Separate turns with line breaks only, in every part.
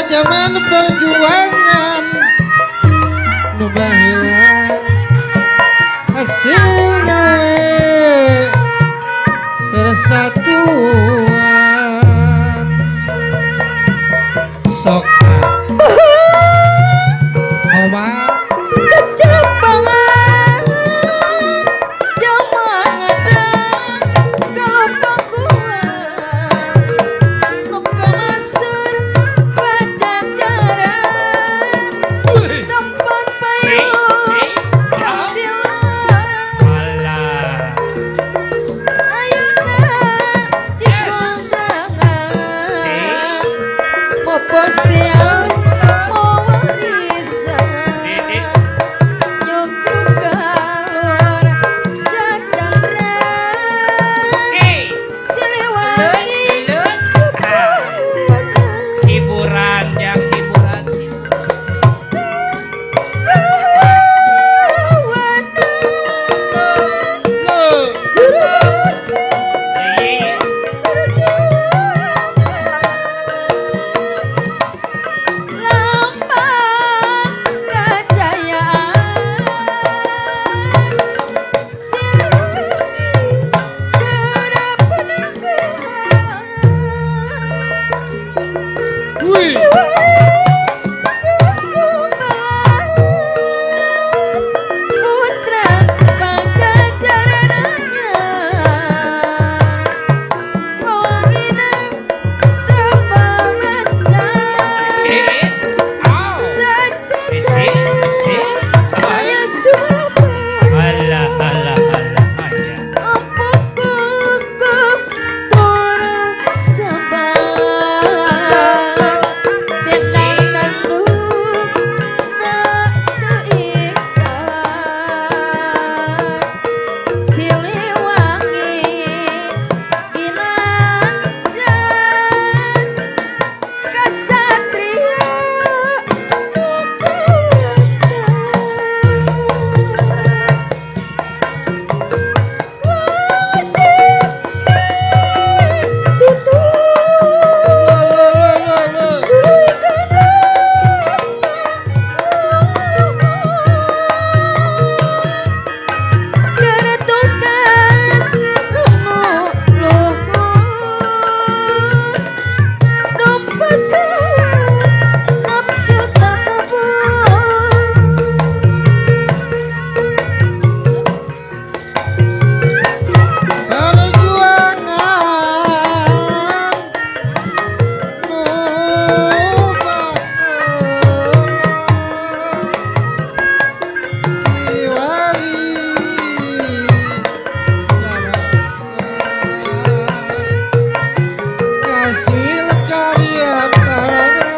zaman perjuangan nu baheula hasil gawe persatuan sok Homa
kecapangan zaman ada kalau panggungan luka masur pacacaran tempat payung ambilan
Alah.
ayana di kondangan mau postian mau warisan nyutruk kalor cacandran siliwangi
Hiburan yang hiburan. Iya.
lambang kejayaan siliwangi derap penanggalan
wih
putra pacacaran anyar wanginang tepawencan
Isi.
Ayah suapang
Alah aja.
apa kukuh turun sabar tendang tanduk nak keikan siliwangi ginanjan kasatria
hasil karya para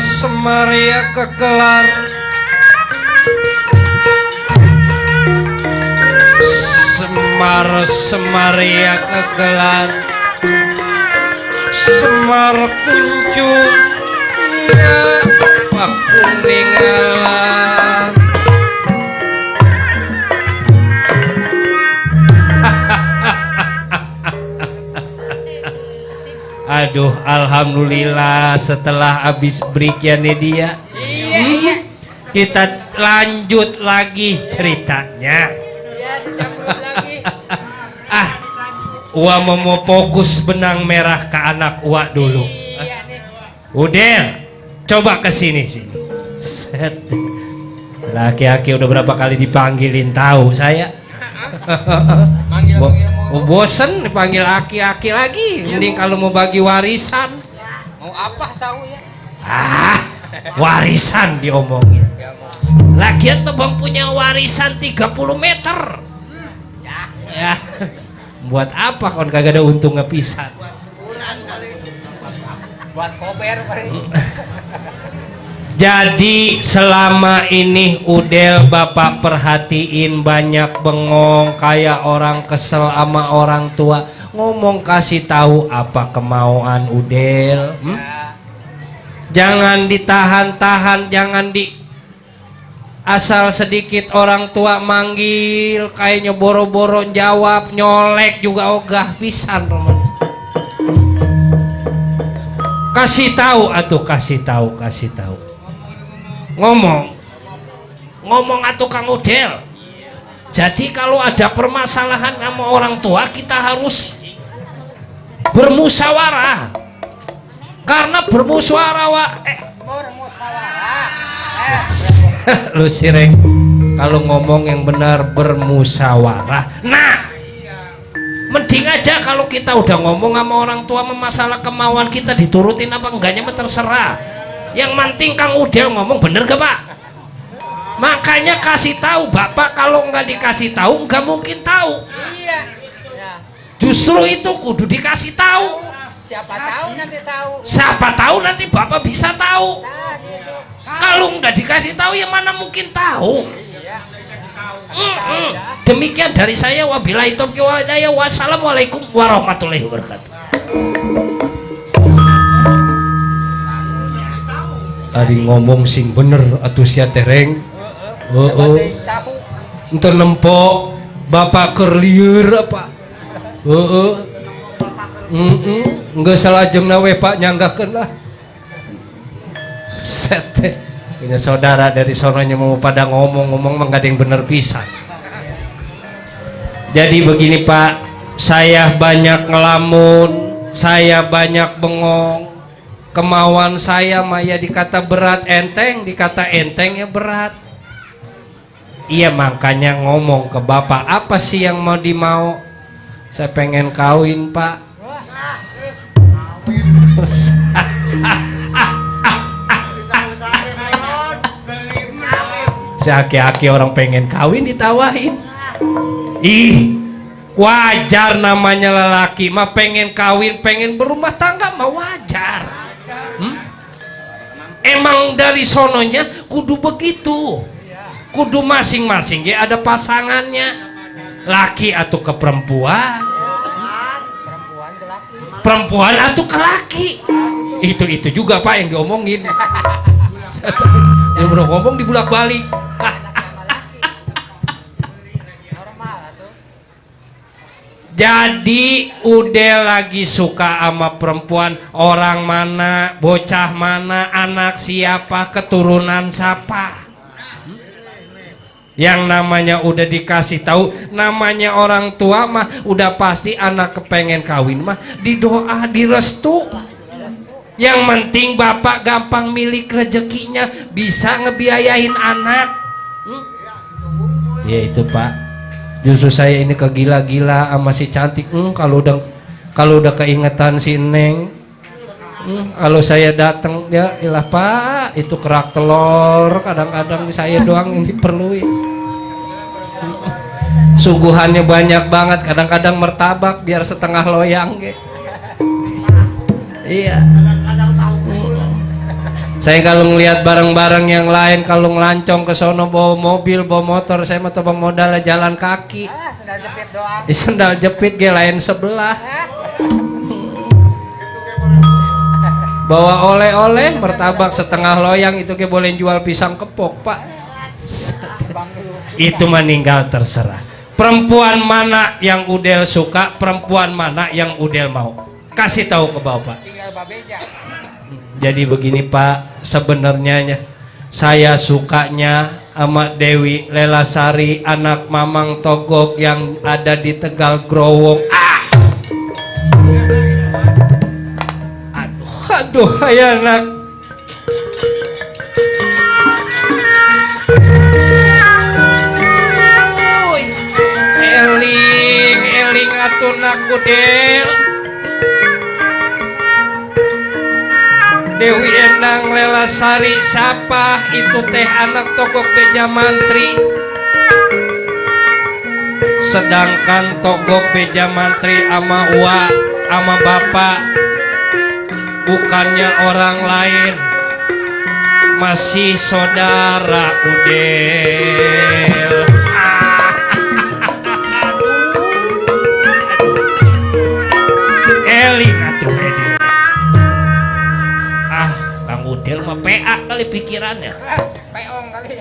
Semar ya kekelar Semar ya kekelar Semar kunjung ya aku ninggalan Aduh, alhamdulillah setelah habis break ya Nedia.
Iya.
Kita lanjut lagi ceritanya.
Ya dicampur lagi.
Ua mau fokus benang merah ke anak Ua dulu.
Iya nih.
Udel, coba ke sini sini. Set. Laki-laki udah berapa kali dipanggilin tahu saya.
Manggil
Bo-
manggil mau
Oh, bosen dipanggil aki-aki lagi. Mending kalau mau bagi warisan.
Mau apa tahu ya?
Ah, warisan diomongin. Lagian tuh bang punya warisan 30 meter. Ya, buat apa kon kagak ada untungnya pisan.
Buat kober kali.
Jadi selama ini Udel bapak perhatiin banyak bengong kayak orang kesel sama orang tua. Ngomong kasih tahu apa kemauan Udel. Jangan ditahan-tahan, jangan di asal sedikit orang tua manggil kayaknya boro-boro jawab, nyolek juga ogah pisan teman. Kasih tahu atuh, kasih tahu, kasih tahu. Ngomong atuh Kang Udel. Jadi kalau ada permasalahan sama orang tua kita harus bermusyawarah. Karena bermusyawarah lu sireng kalau ngomong yang benar bermusyawarah. Nah, mending aja kalau kita udah ngomong sama orang tua masalah kemauan kita diturutin apa enggaknya mah terserah. Yang penting Kang Udel ngomong bener gak Pak? Makanya kasih tahu Bapak, kalau nggak dikasih tahu nggak mungkin tahu.
Iya.
Justru itu kudu dikasih tahu.
Siapa tahu nanti tahu.
Siapa tahu nanti Bapak bisa tahu.
Nah, gitu.
Kalau nggak dikasih tahu ya mana mungkin tahu.
Iya.
Demikian dari saya, wabillahi taufiq wal hidayah. Wassalamualaikum warahmatullahi wabarakatuh. Ari ngomong sing bener atuh sia tereng.
Tahu.
Ente nempok bapak keur lieur apa? Enggak salah jengna we Pak nyanggahkeun lah. Sete. Punya saudara dari sononya mau pada ngomong-ngomong mah ada yang bener pisan. Jadi begini Pak, saya banyak ngelamun, saya banyak bengong. Kemauan saya maya dikata berat enteng, dikata enteng ya berat. Iya makanya ngomong ke Bapak, apa sih yang mau dimau? Saya pengen kawin Pak. Si aki-aki orang pengen kawin ditawain. Ih, wajar namanya lelaki mah pengen kawin, pengen berumah tangga mah wajar. Emang dari sononya kudu begitu, kudu masing-masing ya ada pasangannya, laki atau ke perempuan, perempuan atau ke laki. Itu juga Pak yang diomongin. Yang udah ngomong dibulak-balik. Jadi udah lagi suka sama perempuan, orang mana, bocah mana, anak siapa, keturunan siapa. Yang namanya udah dikasih tahu, namanya orang tua mah udah pasti anak kepengen kawin mah didoa, direstu. Yang penting bapak gampang milik rezekinya, bisa ngebiayain anak. Ya itu Pak. Justru saya ini kegila-gila sama si cantik. Kalau udah keingetan si Neng, kalau saya datang ya ilah Pak, itu kerak telur kadang-kadang saya doang yang diperluin. Suguhannya banyak banget, kadang-kadang martabak biar setengah loyang ge. Iya. Saya kalau ngelihat barang-barang yang lain, kalau ngelancong ke sono bawa mobil, bawa motor, saya mah tebang modalnya jalan kaki.
Sendal jepit doang.
Di sendal jepit ge lain sebelah. Bawa oleh-oleh, martabak setengah loyang itu ge boleh jual pisang kepok Pak. Itu meninggal terserah. Perempuan mana yang Udel suka, perempuan mana yang Udel mau, kasih tahu ke Bapak.
Tinggal babeja.
Jadi begini Pak, sebenarnya saya sukanya sama Dewi Lelasari, anak Mamang Togok yang ada di Tegal Growong. Aduh, ya anak. Eling aturna Kudel Dewi Endang Lelasari siapa itu teh anak Togok Beja Mantri, sedangkan Togok Beja Mantri ama Uwa ama bapak bukannya orang lain, masih saudara Udel. Eling atuh Edil. Kang Udel mah PA kali pikirannya.
Peong kali.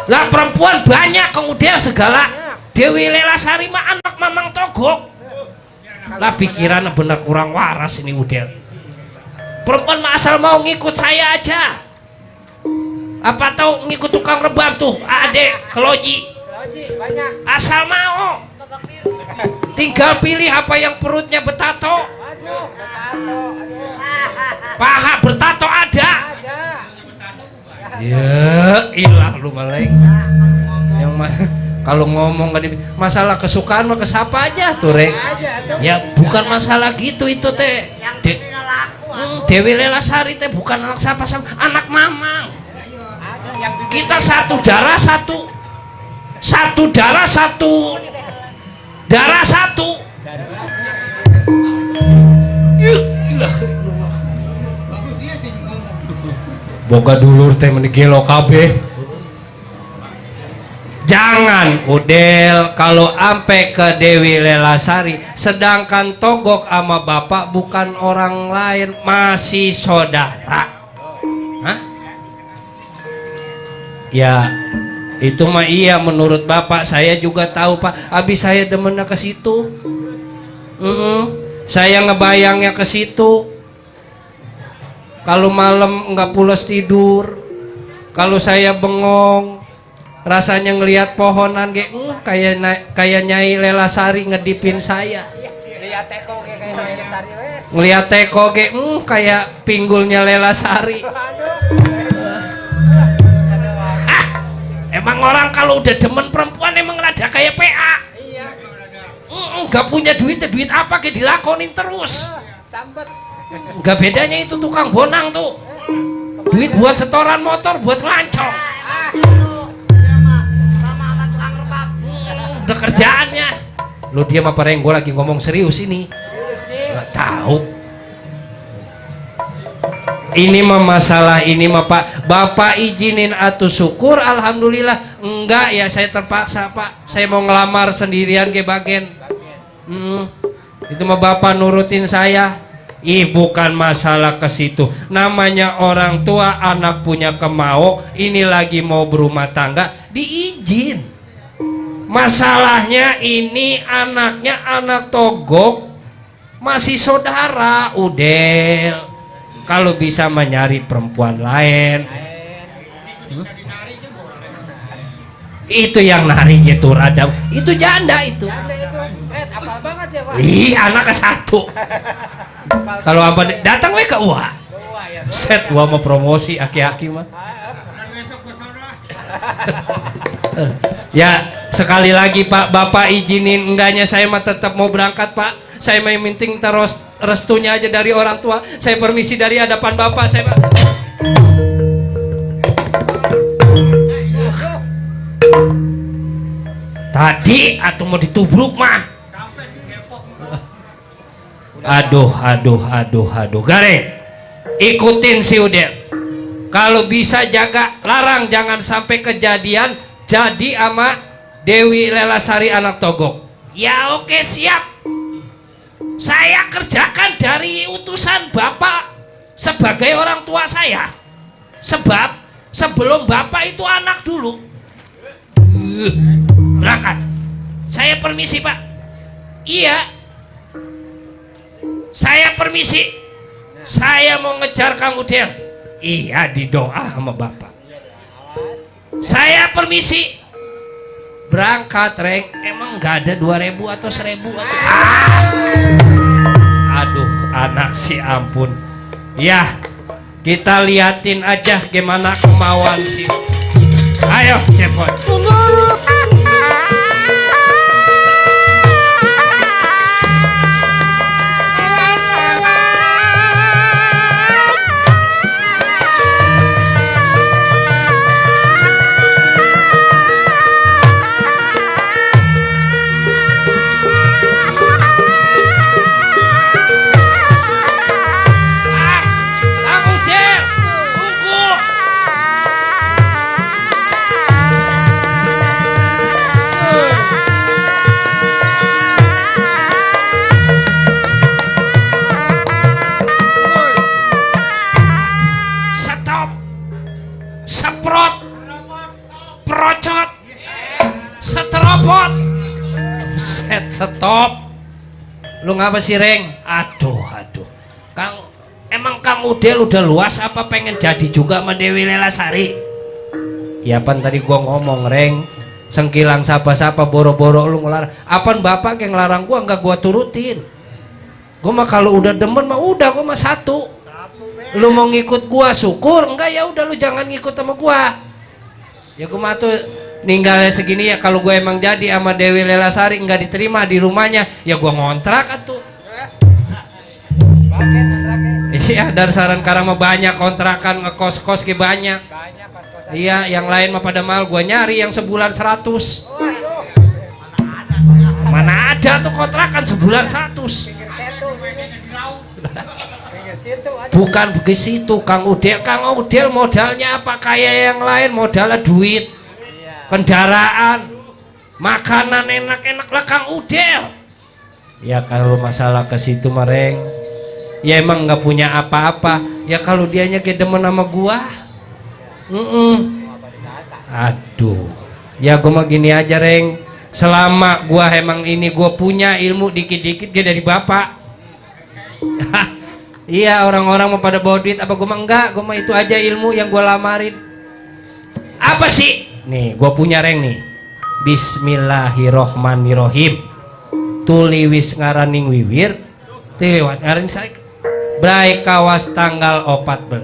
Lah perempuan banyak Kang Udel segala. Dewi Lelasari mah anak Mamang Togok. Lah pikiran bener kurang waras ini Udel. Perempuan mah asal mau ngikut saya aja. Apa tahu ngikut tukang rebab tuh, Adek Keloji.
Keloji banyak.
Asal mau. Tinggal pilih apa yang perutnya betato.
Aduh, bertato. Aduh.
Paha bertato ada.
Ada.
Ya, ilah lu maleng. Yang kalau ngomong gak masalah kesukaan mah kesapa aja tuh Rek. Ya bukan masalah gitu itu teh. Dewi Lelasari teh bukan anak siapa-siapa, anak Mamang. Kita satu darah satu darah satu darah satu. Boga dulur teh menigelo kabeh. Jangan Udel kalau ampe ke Dewi Lelasari, sedangkan Togok ama bapak bukan orang lain, masih saudara. Hah? Ya itu mah iya menurut bapak, saya juga tahu Pak. Abis saya demennya ke situ. Saya ngebayangnya ke situ. Kalau malam nggak pulas tidur, kalau saya bengong rasanya ngelihat pohonan kayak Nyai Lelasari ngedipin saya.
Lihat teko kayak Lelasari we.
Ngelihat teko kayak pinggulnya Lelasari. Emang orang kalau udah demen perempuan emang rada kayak PA.
Iya.
Nggak punya duit apa kayak dilakonin terus.
Sambet.
Nggak bedanya itu tukang bonang tuh. Duit buat setoran motor, buat ngelancong. Udah kerjaannya. Lu dia mah pareng, gue lagi ngomong serius ini. Nggak tahu. Ini mah masalah ini mah Pak. Bapak izinin atuh syukur, alhamdulillah. Enggak ya saya terpaksa Pak. Saya mau ngelamar sendirian ke bagian. Itu mah Bapak nurutin saya. Bukan masalah ke situ. Namanya orang tua, anak punya kemau. Ini lagi mau berumah tangga, diizin. Masalahnya ini anaknya anak Togok, masih saudara Udel. Kalau bisa menyari perempuan lain. Itu yang nari gitu rada. Itu janda itu.
Janda itu. Apal banget ya Pak.
Anak ke satu. Kalau apa datang we ke Uwa. Set Uwa mau promosi aki-aki mah. Ya sekali lagi Pak, Bapak izinin enggaknya saya mah tetap mau berangkat Pak. Saya mau minting terus restunya aja dari orang tua. Saya permisi dari hadapan Bapak. Saya tadi atau mau ditubruk mah. Aduh Gare, ikutin si Udel. Kalau bisa jaga, larang jangan sampai kejadian jadi ama Dewi Lelasari anak Togok. Ya oke siap. Saya kerjakan dari utusan Bapak sebagai orang tua saya. Sebab sebelum Bapak itu anak dulu. Berangkat. Saya permisi Pak. Iya. Saya permisi. Saya mau ngejar Kang Udel. Iya didoa sama Bapak. Saya permisi. Berangkat Reng. Emang nggak ada 2.000 atau 1.000 atau aduh anak si ampun. Ya kita liatin aja gimana kemauan sih. Ayo cepot. Lu ngapa sih, Reng? Aduh. Emang Kang Udel udah luas apa pengen jadi juga sama Dewi Lelasari? Ya pan tadi gua ngomong, Reng. Sengkilang sapa-sapa boro-boro lu ngelarang. Apaan bapak yang ngelarang gua enggak gua turutin. Gua mah kalau udah demen mah udah gua mah satu. Lu mau ngikut gua syukur, enggak ya udah lu jangan ngikut sama gua. Ya gua mah tuh ninggalnya segini ya kalau gue emang jadi sama Dewi Lelasari nggak diterima di rumahnya ya gua ngontrak atuh.
Bagian kontraknya.
Iya, dari Saran Karang mah banyak kontrakan ngekos-kos ke banyak.
Banyak pas-kosan.
Iya, yang lain mah pada mal gua nyari yang sebulan 100.
Waduh.
Mana ada tuh kontrakan sebulan 100.
Pinggir situ. Pinggir situ aja.
Bukan begitu Kang Udel. Kang Udel modalnya apa kayak yang lain, modalnya duit,
Iya.
kendaraan, makanan enak-enak lah Kang Udel. Ya kalau masalah ke situ Mareng, ya emang nggak punya apa-apa. Ya kalau dianya kayak demen sama gua, aduh. Ya gua mah gini aja, Reng. Selama gua emang ini gua punya ilmu dikit-dikit dia dari bapak. Iya, orang-orang mau pada bawa duit apa gua mah enggak. Gua mah itu aja ilmu yang gua lamarin. Apa sih? Nih, gua punya, Reng nih. Bismillahirrohmanirrohim. Tuliwis ngaraning wiwir tiliwat ngaran saik brai kawas tanggal 14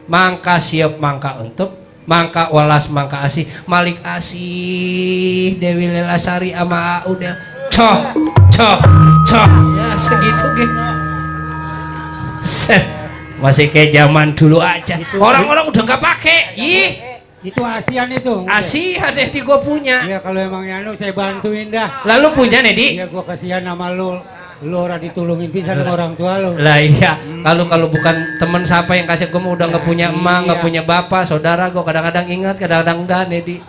mangka siap mangka untuk mangka walas mangka asih malik asih Dewi Lelasari ama Udel coh ya segitu ge masih kayak zaman dulu aja orang-orang udah nggak pakai ih
Itu ASEAN itu.
Asia deh di gua punya.
Iya kalau emang anu saya bantuin dah.
Lalu punya Nedi?
Iya gua kasihan sama lu. Lu orang ditulungin pisan sama orang tua lu.
Lah iya, kalau bukan temen siapa yang kasih gua mah udah nggak punya emak, nggak punya bapak, saudara gua kadang-kadang ingat, kadang-kadang enggak Nedi.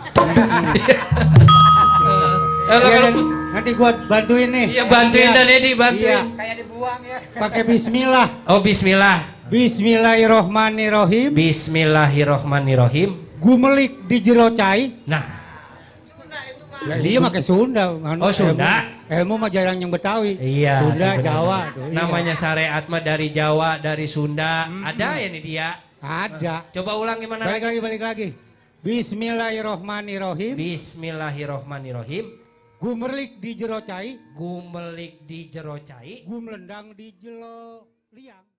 Iya, nanti gua bantuin nih.
Iya bantuin dan Nedi bantuin.
Iya.
Kayak dibuang ya.
Pakai bismillah.
Oh bismillah.
Bismillahirrohmanirrohim.
Bismillahirrohmanirrohim.
Gumelik di jero cai.
Nah.
Ya, dia pakai Sunda.
Oh Sunda.
Ilmu mah jarang yang Betawi.
Iya.
Sunda,
sih, bener.
Jawa. Tuh, iya.
Namanya syariat mah dari Jawa, dari Sunda. Ada ya nih dia.
Ada.
Coba ulang gimana?
Balik lagi. Bismillahirrohmanirrohim.
Bismillahirrohmanirrohim.
Gumelik di jero cai.
Gumelik di jero cai.
Gumlendang di jero liang.